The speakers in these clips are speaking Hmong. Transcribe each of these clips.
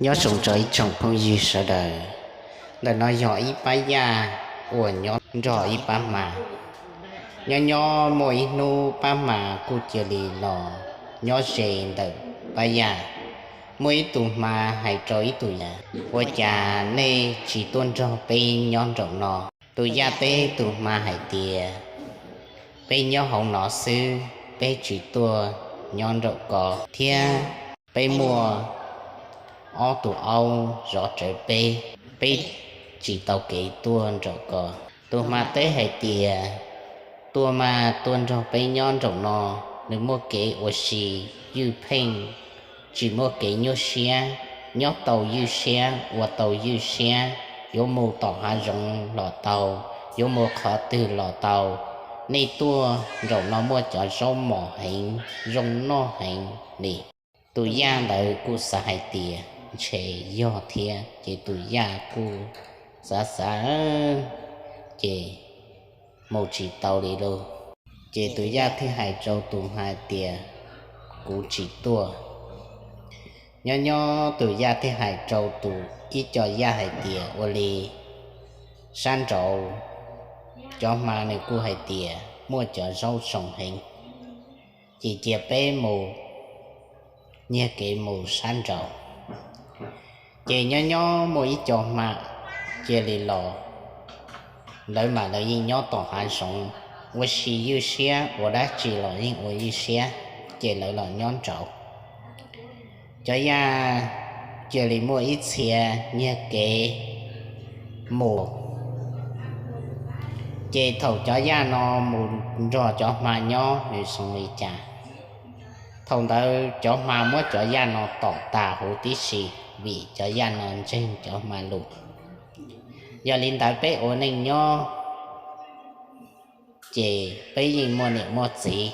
Nyob zoo rau ib tsoom phooj ywg sawv daws, ntawm no yog ib pab yaj uas nyob nrog ib pab hma. Nyob nyob muaj ib hnub pab hma kuj cia li los nyob ze ntawm pab yaj. Muaj ib tug hma hais rau ib tug yaj, ua cas nej tsis tuaj nrog peb nyob nraum no? Tus yaj teb tus hma hais tias, peb nyob hauv no xwb, peb tsis tuaj nyob nraum ko thiab. Peb muaj ob tug aub zov rawv peb, peb tsis tau kev tuaj nraum ko. Tus hma teb hais tias, tuaj mas tuaj nrog peb nyob nraum no, nws muaj kev ua si ywj pheej, tsis muaj kev nyuaj siab, nyob tau ywj siab ua tau ywj siab, yuav mus tom hav zoov los tau, yuav mus qhov twg los tau. Nej tuaj nraum no muaj cov zaub mos heev, zoo noj heev li. Tus yaj ntawd kuj xav hais tias ntshe yog thiab, ces tus yaj kuj xav xav ces mus tsis tau li lauj. Ces tus yaj thiaj hais rau tus hma tias, kuv tsis tuaj. Nyob nyob tus yaj thiaj hais rau tus ib co yaj hais tias, ua li sab nraud cov hma nws kuj hais tias muaj cov zaub zoo heev, ces cia peb mus nyiag kev mus sab nraud. Ces nyob nyob muaj ib co hma cia li los, lawv mas lawv yeej nyob tom hav zoov, ua si ywj siab, ua dab tsi los yeej ua ywj siab, ces lawv los nyob nraud. Cov yaj cia li muaj ib txhia nyiag kev mus, ces thaum cov yaj no mus nrog cov hma nyob nws zoo li cas, thaum ntawd cov hma muab cov yaj no tom tas huv tib si, vim cov yaj no ntseeg cov hma lus. Yog li ntawd peb ua neej nyob ces peb yeej muaj niam muaj txiv.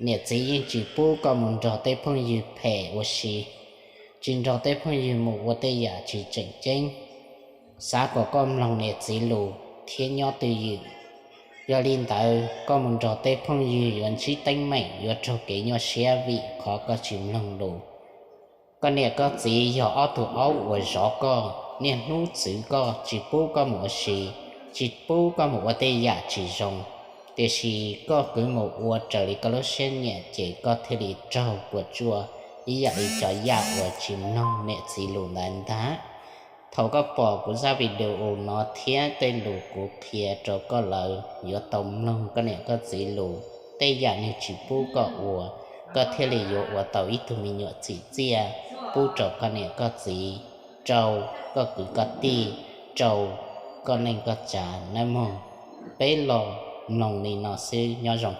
Niam txiv yeej tsis pub koj mus nrog tej phooj ywg phem ua si, tsis nrog tej phooj ywg mus ua tej yam tsis tseem ceeb. Xav kom koj mloog niam txiv lus thiab nyob twj ywm. Yog li ntawd koj mus nrog tej phooj ywg yuav ntsib teeb meem, yuav raug kev nyuaj siab vim qhov koj tsis mloog lus. Koj niam koj txiv yog ob tug aub uas zov koj, niaj hnub txwv koj, tsis pub koj mus ua si, tsis pub koj mus ua tej yam tsis zoo, tiam sis koj kwv mus ua raws li koj lub siab nyiam ces koj thiaj li raug puas tsuaj ib yam li cov yaj uas tsis mloog niam txiv lus ntawd ntag. Thaum koj pom kuv zaj video no thiab tej lus kuv qhia rau koj lawm, yuav tau mloog koj niam koj txiv lus, tej yam nws tsis pub koj ua, koj thiaj li yuav ua tau ib tug me nyuam txim txiaj pub rau koj niam koj txiv, rau koj kwv koj tij, rau koj neej koj tsav nawb mog. Peb los mloog li no xwb, nyob zoo.